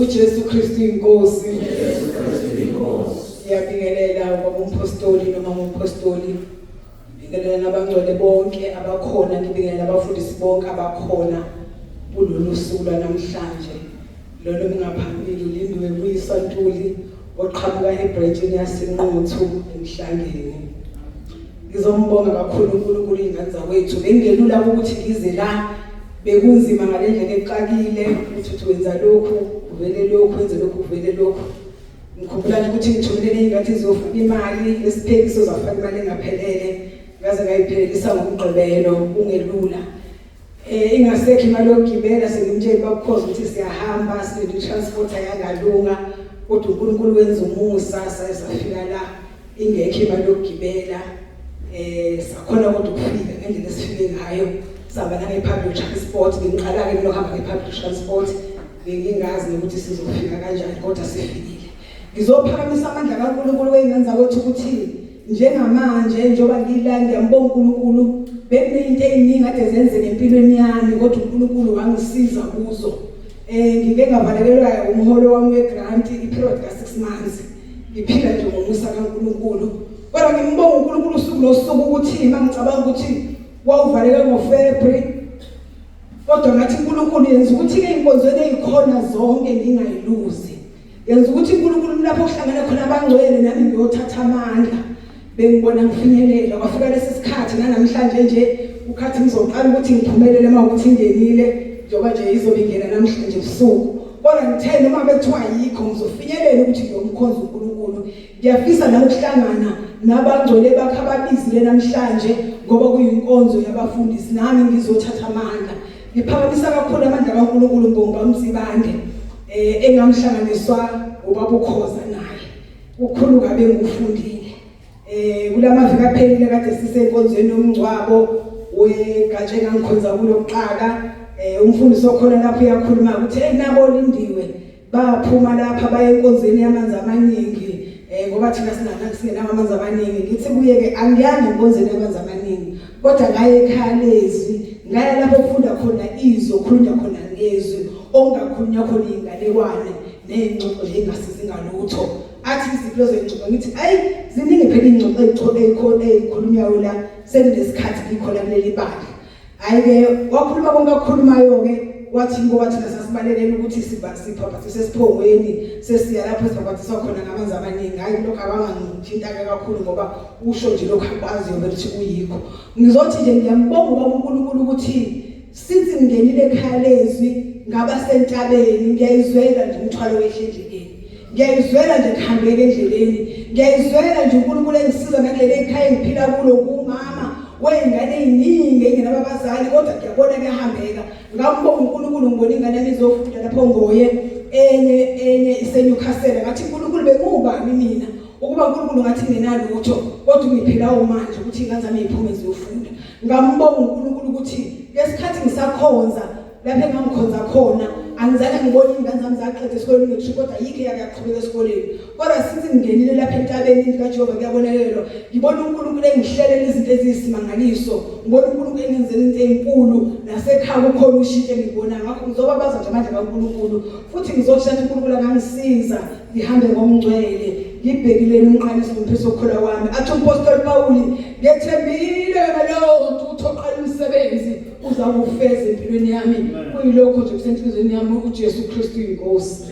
uJesu Kristu inkosi. Siyabingelela ubaba umpostoli noma umpostoli. Ngibingelela nabangcwele bonke abakhona, ngibingelela abafundisi bonke abakhona kulolu suku lwanamhlanje. Lolo ngaphambili uLindiwe Buyiswa Ntuli oqhamuka ebranchini yaseNquthu eMhlangeni. Ngizombonga kakhulu uNkulunkulu ingane zakwethu. Bengelula ukuthi ngize la bekunzima ngalendlela exakile ukuthi uthi wenza lokhu uvele lokhu wenze lokhu uvele lokhu. Ngikhumbula nje ukuthi ngithumelele ingane izofuna imali esipheki sozafaka imali engaphelele ngaze ngayiphelelisa ngoMgqibelo kungelula. Eh ingasekho imali yokugibela sengimtshela babukhoza ukuthi siyahamba silinde transport ayangalunga kodwa uNkulunkulu wenza umusa saye safika la ingekho imali yokugibela eh sakhona kodwa ukufika ngendlela esifike ngayo saba nange public transport bengiqala ke mina ukuhamba nge public transport bengingazi nokuthi sizofika kanjani kodwa sifikile. Ngizophakamisa amandla kaNkulunkulu wey'ngane zakwethu ukuthi njengamanje njengoba ngila ngiyambonga uNkulunkulu bekuneyinto ey'ningi kade zenzeka empilweni yami kodwa uNkulunkulu wangisiza kuzo. Eh ngike ngavalekelwa umholo wami wegrant i-period ka-6 months ngiphila nje ngomusa kaNkulunkulu kodwa ngimbonga uNkulunkulu usuku nosuku ukuthi mangicabanga ukuthi wawuvaleke ngoFebruary kodwa ngathi uNkulunkulu yenza ukuthi ke inkonzweni ezikhona zonke ngingayiluzi Yenza ukuthi uNkulunkulu lapho kuhlangene khona abangcwele nami ngiyothatha amandla. Bengibona ngifinyelela kwafika lesi sikhathi nanamhlanje nje ukhathi ngizoqala ukuthi ngiphumelele uma ukuthi ngenile njengoba nje izobe ingena namhlanje ebusuku. Kodwa ngithe noma bekuthiwa yikho ngizofinyelela ukuthi ngiyomkhonza uNkulunkulu. Ngiyafisa nami ukuhlangana nabangcwele bakhe ababizile namhlanje ngoba kuyinkonzo yabafundisi nami ngizothatha amandla. Ngiphakamisa kakhulu amandla kaNkulunkulu ngibonga uMsibande eh engamhlanganiswa ubaba uKhoza naye. Kukhulu kabe ngikufundile. Eh kulamaviki aphelile kade sisenkonzweni yomngcwabo wegatsha engangikhonza kulo kuqala eh umfundisi okhona lapho uyakhuluma ukuthi hey nabo lindiwe Baphuma lapha baye enkonzweni yamanzi amaningi eh ngoba thina singanaki singenawo amanzi amaningi ngithi kuye ke angiyanga enkonzweni yamanzi amaningi kodwa ngaye ekhaya lezwi ngaya lapho kufunda khona izwi okhulunywa khona ngezwi ongakhulunywa khona inganekwane nezingxoxo nje ingasizi ngalutho athi iziphi lezo zingxoxo ngithi ayi ziningi phela ingxoxo ezikhona ezikhulunywayo la sekunesikhathi ngikhona kuleli bandla Hayi-ke wakhuluma konke akukhulumayo-ke wathi ngoba thina sasibalekela ukuthi sibhabhathiswe esiphongweni sesiya lapho esibhabhathiswa khona ngamanzi amaningi hhayi lokho abangangithinta-ke kakhulu ngoba usho nje lokhu akwaziyo vele ukuthi kuyikho ngizothi nje ngiyambonga ubaba uNkulunkulu ukuthi since ngingenile ekhaya lezwi ngaba sentabeni ngiyayizwela nje umthwalo wehle endleleni ngiyayizwela nje kuhambeka endleleni ngiyayizwela nje uNkulunkulu engisiza nakuleli ekhaya engiphila kulo kumama wey'ngane ey'ningi ey'ngenabo abazali kodwa ngiyabona kuyahambeka ngambonga uNkulunkulu ngibona ingane yami izofunda lapho ngoye enye enye iseNewcastle ngathi uNkulunkulu bengiwubani mina ukuba uNkulunkulu ngathi nginalutho kodwa ungiphila manje ukuthi ingane zami iphume ziyofunda ngambonga uNkulunkulu ukuthi ngesikhathi ngisakhonza lapho engangikhonza khona angizange ngibone iy'ngane zami zaqeda esikoleni matric kodwa yikho eyake yaqhubeka esikoleni kodwa since ngingenile lapha entabeni indlu kaJehova kuyabonelelwa ngibona uNkulunkulu engihlelela izinto eziyisimangaliso ngibona uNkulunkulu engenzela into ezinkulu nasekhaya kukhona ushintsho engibona ngakho ngizobabaza nje amandla kaNkulunkulu futhi ngizothi sengathi uNkulunkulu angangisiza ngihambe ngomngcwele ngibhekile umqalisi nomphisi wokukholwa kwami athi umpostoli Pawuli ngethembile ngalowo ukuthi oqala umsebenzi uzawufeza empilweni yami kuyilokho nje kusenhlizweni yami uJesu Kristu inkosi.